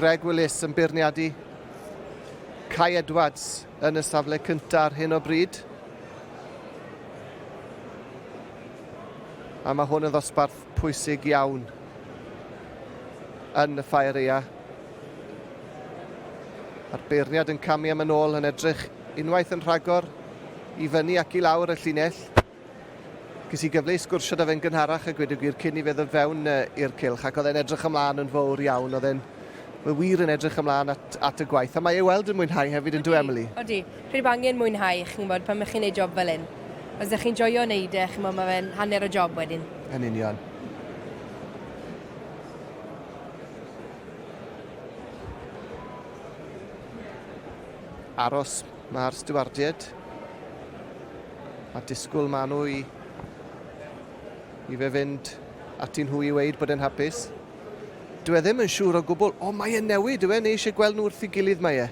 Greg Willis yn beirniadu Kai Edwards yn y safle cyntaf ar hyn o bryd. A mae hwn yn ddosbarth pwysig iawn yn y ffair eia. A'r beirniad yn camu am yn ôl yn edrych unwaith yn rhagor i fyny ac i lawr y llinell. Ges i gyfle i sgwrsio 'da fe'n gynharach a gweud y gwir cyn i fe ddod fewn i'r cylch ac oedd e'n edrych ymlaen yn fawr iawn. Oedd e'n mae wir yn edrych ymlaen at, at y gwaith. A mae ei weld yn mwynhau hefyd yn dwi Emily? Odi, credu bod angen mwynhau, chi'n gwybod, pan ych chi'n neud job fel hyn. Os ydych chi'n joio neud e, chi'n gwybod, mae fe'n hanner o job wedyn. Yn union. Aros mae'r stiwardiaid. A disgwyl maen nhw i, i fe fynd ati nhw i weud bod e'n hapus. Dwi e ddim yn siŵr o gwbl. O, mae e'n newid, yw e? Neu eisiau gweld nhw wrth ei gilydd mae e?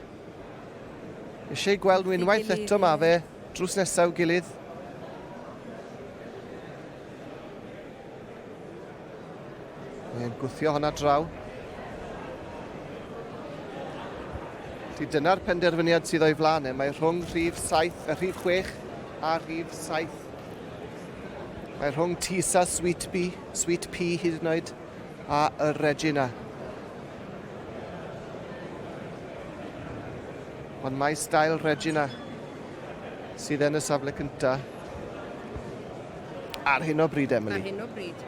Eisiau gweld nhw unwaith eto mae fe, drws nesaf i'w gilydd. Mae'n gwthio honna draw. Felly dyna'r penderfyniad sydd o'i flaen e. Mae rhwng rhif 7, y rhif 6 a rhif 7. Mae rhwng Tisa Sweet Bee, Sweet Pea hyd yn oed, a y Regina. Ond mae stael Regina sydd yn y safle cyntaf ar hyn o bryd, Emily. Ar hyn o bryd.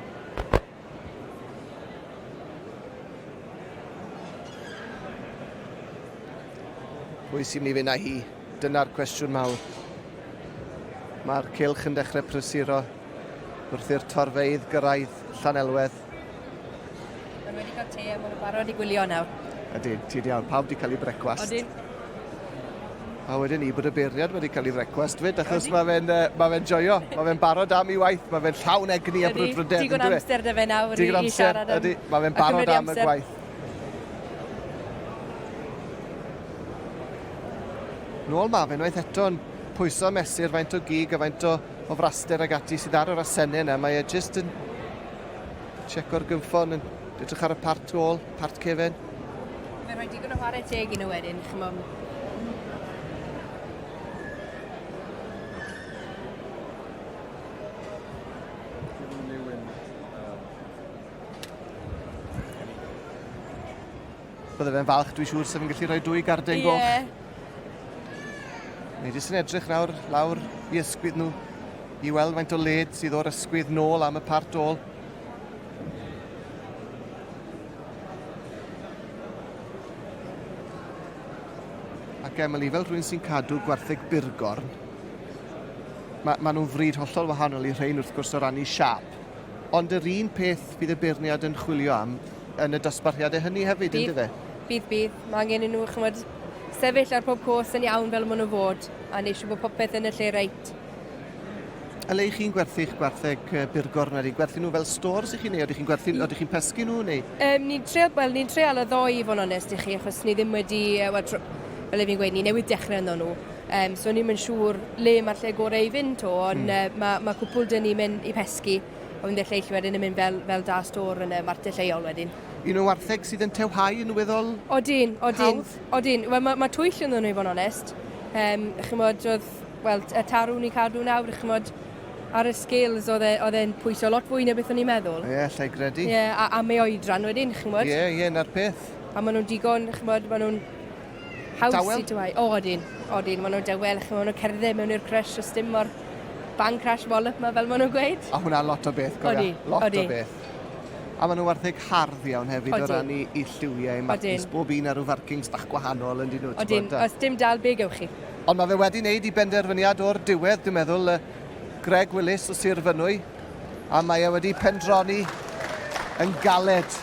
Pwy sy'n mynd i fynd â hi? Dyna'r cwestiwn mawr. Mae'r cylch yn dechrau prysuro wrth i'r torfeydd gyrraedd Llanelwedd. Maen nhw wedi cael te a maen nhw'n barod i gwylio nawr. Ydyn, ti'n iawn. Pawb wedi cael ei brecwast. Odyn. A wedyn ni bod y beirniad wedi cael ei frecwast fyd, achos mae fe'n uh, ma fe joio, mae fe'n barod am ei waith, mae fe'n llawn egni a brwdfrydedd. Digon e? amser da fe nawr i, i siarad am. Ydy, mae fe'n barod am y gwaith. Nôl mae fe unwaith eto yn pwyso mesur faint o gig a faint o, o fraster ag ati sydd ar yr asennau yna. Mae e jyst yn checo'r gynffon, yn edrych ar y part ôl, part cefen. Mae'n rhoi digon o chwarae teg i nhw wedyn, ch'mo'. Bydde fe'n falch, dwi'n siŵr, sef yn gallu rhoi dwy garden goch. Ie. Ni jyst yn edrych nawr lawr i ysgwydd nhw i weld faint o led sydd o'r ysgwydd nôl am y part ôl. Ac Emily, fel rhywun sy'n cadw gwartheg burgorn, mae, ma nhw'n fryd hollol wahanol i rhain wrth gwrs o ran eu siâp. Ond yr un peth fydd y beirniad yn chwilio am yn y dosbarthiadau hynny hefyd, bydd, ynddo fe? Bydd, bydd. Mae angen i nhw, chymod, sefyll ar pob cos yn iawn fel maen nhw fod, a neud siŵr bod popeth yn y lle reit. A le i chi'n gwerthu'ch gwartheg burgorn wedi? Gwerthu nhw fel stores i chi neu ydych chi'n gwerthu, ydych chi'n pesgu nhw neu? Um, ni'n treol, wel, ni'n treol y ddoi i fod yn onest i chi, achos ni ddim wedi, wel, tro, fel fi'n gweud, ni newydd dechrau ynddo nhw. Um, so ni'n mynd siŵr le mae'r lle gorau i fynd to, ond mm. uh, mae ma cwpl dyn ni'n mynd i pesgu, a fynd i'r lleill wedyn yn mynd fel, fel da stôr yn y marter lleol wedyn. Un o wartheg sydd yn tewhau yn weddol Odyn, odyn, odyn. Wel, mae ma twyll yn nhw i fod yn onest. Um, chymod, oedd wel, y tarw ni'n cadw nawr, chymod, ar y scales oedd e, oedd e'n pwyso lot fwy na beth o'n i'n meddwl. Ie, yeah, llai gredu. Ie, yeah, a, am ei oedran wedyn, chymod. Ie, yeah, ie, yeah, na'r peth. A maen nhw'n digon, chymod, maen nhw'n haws Dawel? i dwau. O, odyn, odyn, maen nhw'n dawel, chymod, maen nhw'n cerdded mewn i'r crush, os dim mor bang crash wallop ma fel maen nhw'n gweud. A hwnna lot o beth, cofia. Odi, lot odi. o beth. A maen nhw'n wartheg hardd iawn hefyd o ran i, i lliwiau, markings, bob un ar ryw farkings bach gwahanol yn dyn nhw. Odyn, os dim dal be gewch chi. Ond mae fe wedi wneud i benderfyniad o'r diwedd, dwi'n meddwl, Greg Willis o Sir Fynwy, a mae e wedi pendroni yn galed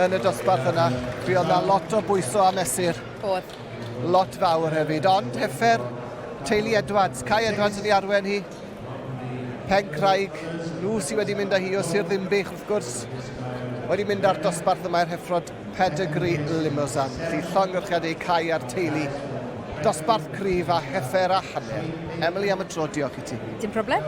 yn y dosbarth yna. Fe oedd na lot o bwyso a mesur. Oedd. Lot fawr hefyd, ond heffer teulu Edwards, Kai Edwards yn ei arwen hi. Pencraig, nhw sydd wedi mynd â hi o Sir Ddinbych wrth gwrs, wedi mynd â'r dosbarth yma i'r heffrod Pedigree Limousin. Felly llongyfarchiadau Kai a'r teulu. Dosbarth cryf a heffer a hanner. Emily am y tro, diolch i ti. Dim problem.